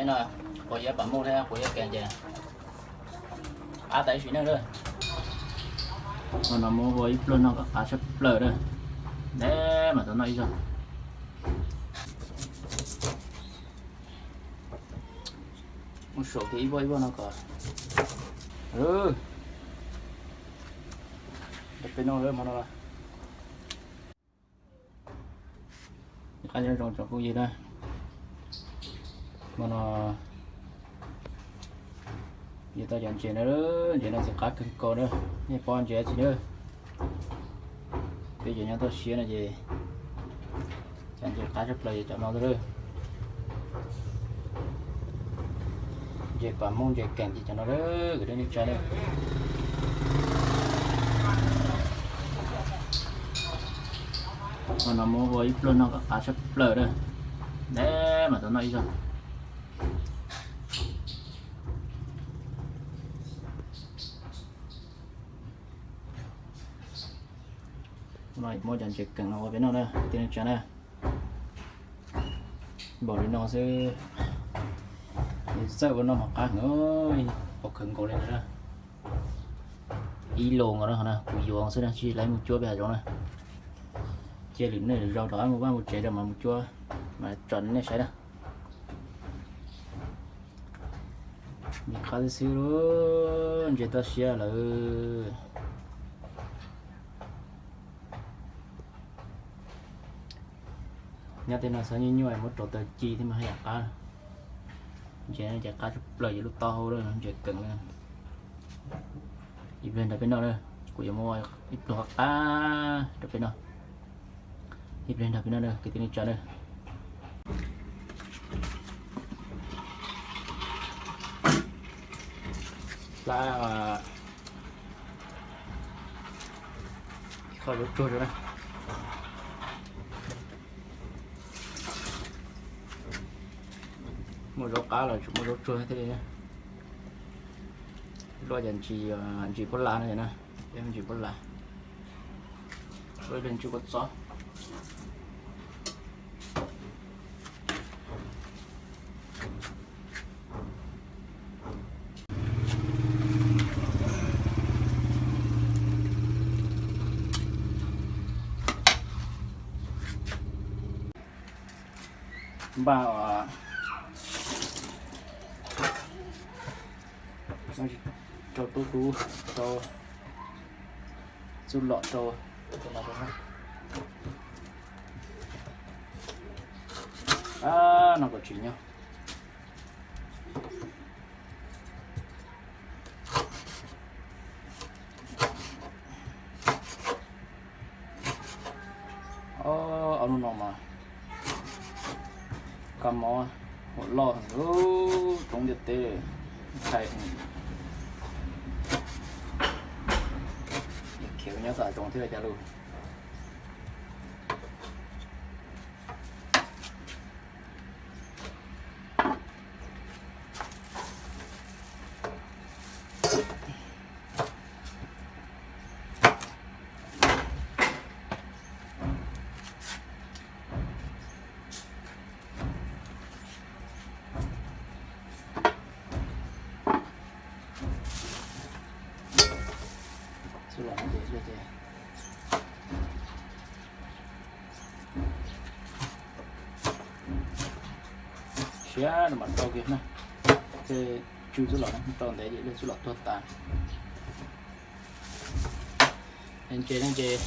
No, quav yab pam muj thiab quav yab kees ces qab tas ib sim neej lawm. Qhov no muab ua ib pluag noj kom qab tshaj plaws na. Neb mam tau noj ib zaug. Mus saum kiag ib vuag ib vuag no kom. Peb noj lawm hmo no. Qab zoo tsoom phooj ywg na, hmo no yuav tau cov ntses na, ntses no txiv qab kawg nkaus na, nej pom ntses tsis na. Peb cov nyob toj siab no ces cov ntses qab tshaj plaws ces cov no lawm. Ntses pam muj ntses kees ces cov no lawm kwv tij neej tsa na. Qhov no muab ua ib pluag noj kom qab tshaj plaws na. Neb mam tau noj ib zaug. No muab cov ntses kees no ua peb noj na kwv tij neej tsa na. Npaum li no xwb, txawj ua noj mas qab heev, qab kawg nkaus li na. Ib lo nkaus no na, kuv yuav xwb na, tsis laib mus cuab peb hav zoov na. Cia lwm hnub lwm zaus rov qab mus vaj mus tsev rau mas mus cuab mas tso nej saib na. Nws qab xwb xwb, ntses toj siab lawm. Nyob tej no txhob nyuaj nyuaj, muab rau taws ci thiab mas haj yam qab. Ntses no ces qab tshaj plaws, ces lub taub hau lawm ntses kees lawm. Ib pliag nrog peb noj na, kuv yuav muab ib pluag qab rau peb noj. Ib pliag nrog peb noj na kwv tij neej tsa na. Hlab kho zaub tsuag rau na. Muaj zaub qab los tseem muaj zaub tsuag thiab li. Luaj cov ntsis, ntsis pub las no na, ntsis pub las, luaj ntsis kua txob. Npaj rau tub dub, rau txuj lom rau. A, no kom tsis nyob. Ob lub no mas kab mob huam loj heev, roob ntiaj teb ntshai heev. Khiav nyob tom zoov thiab cas lus. Txuj lom no ces, siab no mas rau kiag na, tej tsw txuj lom no rau ntev ces lub txuj lom tuag tas. Ntses no ces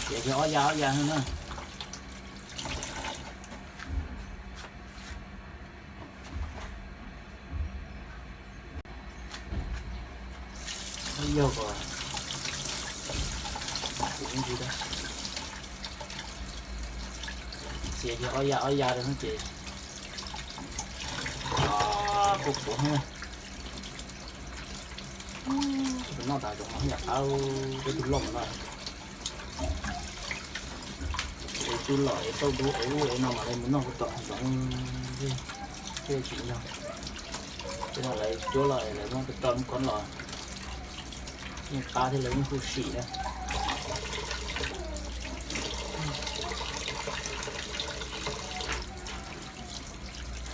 txiav kiag ob ya ob ya no na. Yog kom kuv ntsis da, txiav kiag ob ya ob ya rau no ces quaj quav na. Tus noj tas zoov no yam qab peb tug loj no. Es tsuj lom es tauj dub es ub es no mas lawv mus noj puag tom hav zoov thiaj tsis yog. Tej no lawv cuab los lawv muab tso lub koob los, yeej qab thiab lawv yeej huv si na.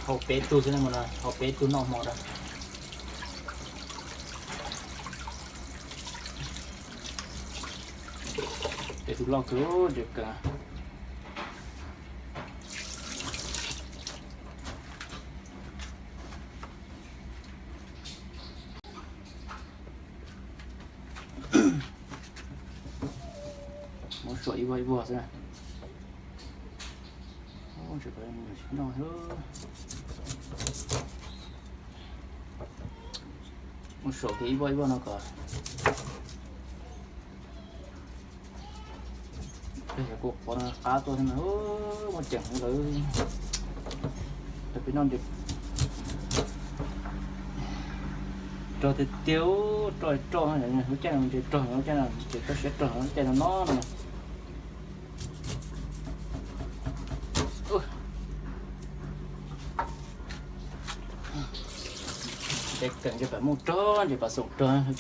Haus peb tug xwb na, haus peb tug noj hmo na. Peb tug loj kawg, ntshe kawg. Muab suam ib vuag ib vuag xwb na. Muab suam kiag ib vuag ib vuag no kom cov kua qhuav no qab tuaj thiab mas muaj ceem lawm. Peb noj rog tiag tiag, roj roj, lub caij no ntshe rog, lub caij no ntshe roj siab rog, lub caij no no no. Ntshe kawg ntshe pam muj rog, ntshe pam xoom rog, lub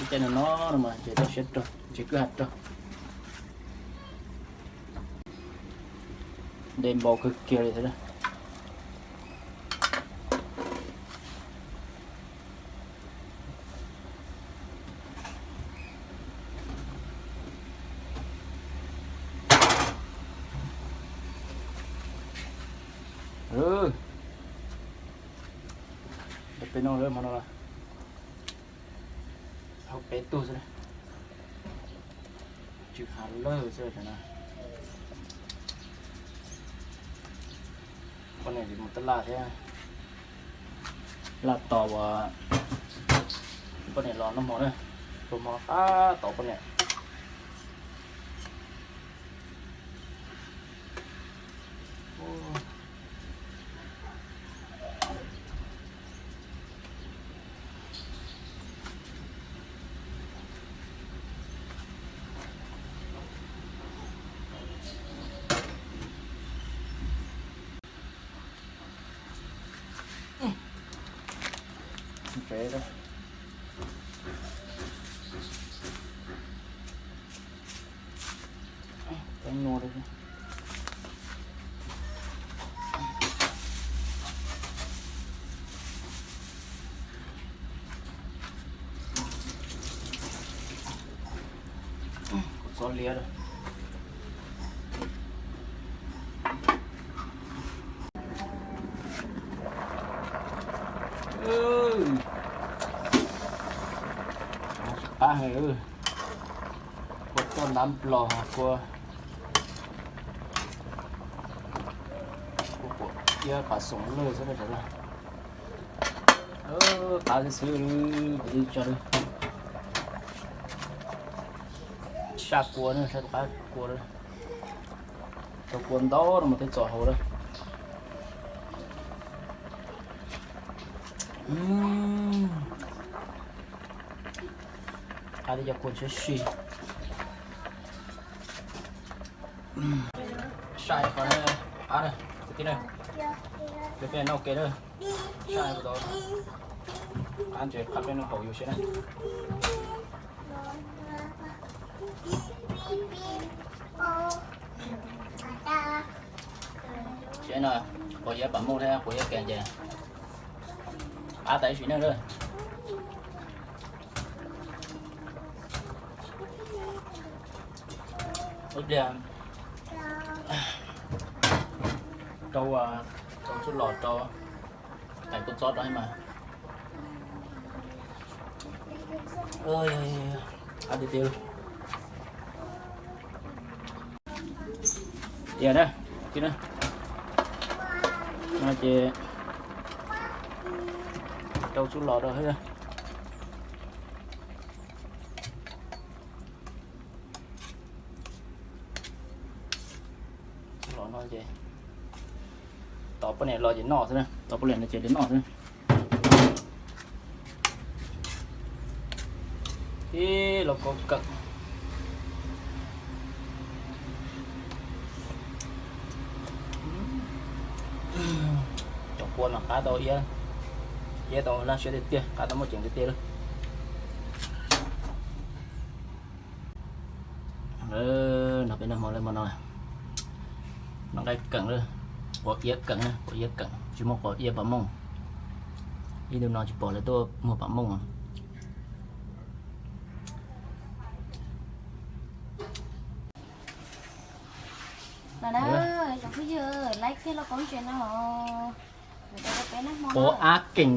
caij no no no mas ntshe roj siab rog, ntshe kwj ha rog. Dej npau kawg kiag li thiab. Peb noj lawm hmo no, haus peb tug xwb, tsw ha lawg xwb na. Poj niam mus taj laj thiab, laj tos uas poj niam los noj hmo na, tus hmo qab tos poj niam. Kuv txhob liab. Qab heev, kua txob ntab nplos, kua, kua pom iab pam xoom lawg xwb na. Qab xwb xwb, kuv twb tso saj kua na, saj tus qab kua, tau kua ntau no mas twb txo hauv lawm. Qab twb cov kua ntshiab si. Sai qhov qab na, kwv tij na, peb peb noj ke na. Sai qhov tau, qab ntses qab peb noj haus yus siab na. Siab no, quav iab pam muj thiab quav iab kev ces qab tas ib sim neej lawm. Ib pliag rau, rau txuj los rau, tais kua txob rau mas. Qab tiag tiag. Tiag na, no ces rau txuj los rau thiab. Los no ces tos poj niam los ces noj xwb na, tos poj niam los ces noj xwb na. Ib los kua kawm. Cov kua mas qab tau iab, iab tau laj siab tiag tiag, qab tau muaj ceem tiag tiag lawm. Nrog peb noj hmo lawm hmo no, noj nqaij kawm lawm. Quav iav keem, quav iav keem, tsis muaj quav iav pam mooj. Ib ntu no tsis pom lawv tuaj muag pam mooj. Los na, tsoom phooj ywg, laib kiag lauj kaub ntses no, yuav rau peb noj hmo. Quav ab keem,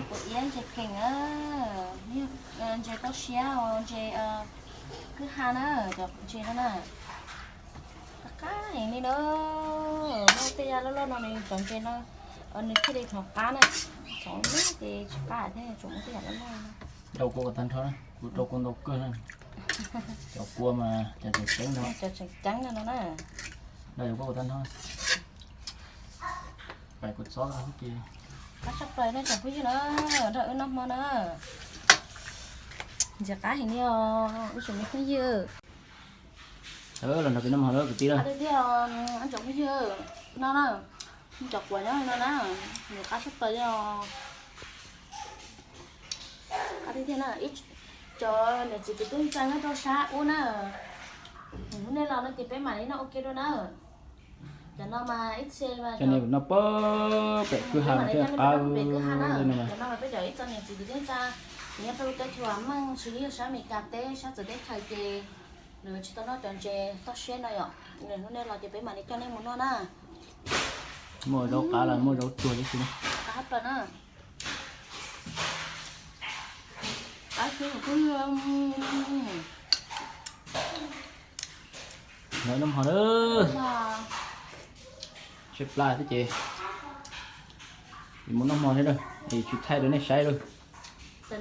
quav iav ntses keem, ntses toj siab, ntses kwj ha na, cov ntses no na. Qab heev li na, muaj tej yam loj loj no nws cov ntses no nws thiaj li txhoov qab na, txhoov lub ces tsis qab thiab, tsuas muaj tej yam loj loj. Rau kua tag nrho, kuv rau kua ntau kawg na. Cov kua mas cov tseem ceeb no, cov tseem ceeb no no na. Rau kua tag nrho. Pais kuv txob ces qab tshaj plaws na tsoom phooj ywg na, nrog wb noj hmo na. Ntses qab heev li os ib tsoom me phooj ywg. Los nrog peb noj hmo na kwv tij na. Tiag tiag, tsoom phooj ywg, no na, cov quav nyob no na, nws qab tshaj plaws li os. Qab tiag tiag na, cov niam txiv kwv tij neej tsa nyob rau sab ub na, hnub nej los no ces peb mam li noj ua ke dua na. Cov no mas ib txhia mas cov nej noj pem kwj ha mas thiaj qab li no mas. Cov no mas peb cov ib txhia niam txiv kwv tij neej tsa nyob rau lub teb chaws Vam Meej, tsis yog sab Amelikas teb, sab txawv teb chaws ces nws tsis tau noj cov ntses toj siab no yom. Hnub nej los ces peb mam li coj nej mus noj na. Muaj zaub qab los muaj zaub tsuag tib si na. Qab tshaj plaws na. Qab xwb. Noj hmo na. Tshaib plab thiab ces yuav mus noj hmo thiab na, es tsis thaij rau nej saib lawm. Ces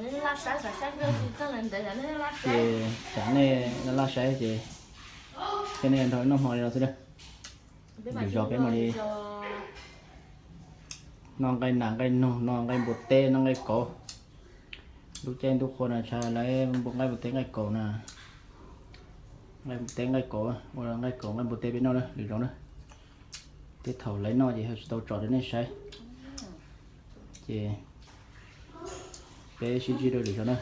tsam nej laj laj saib ces, ces nej nrog noj hmo li no xwb na. Lwm zaus peb mam li noj nqaij nas nqaij noog, noj nqaij npua teb, noj nqaij kauv. Ntuj caij ntuj qhua no tshaj lawv npua nqaij npua teb nqaij kauv na. Nqaij npua teb nqaij kauv, ua nqaij kauv nqaij npua teb peb noj na lwm zaus na. Tej thaum lawv noj ces ho tsis tau tsom rau nej saib. Ces peb sib ntsib dua lwm zaus na.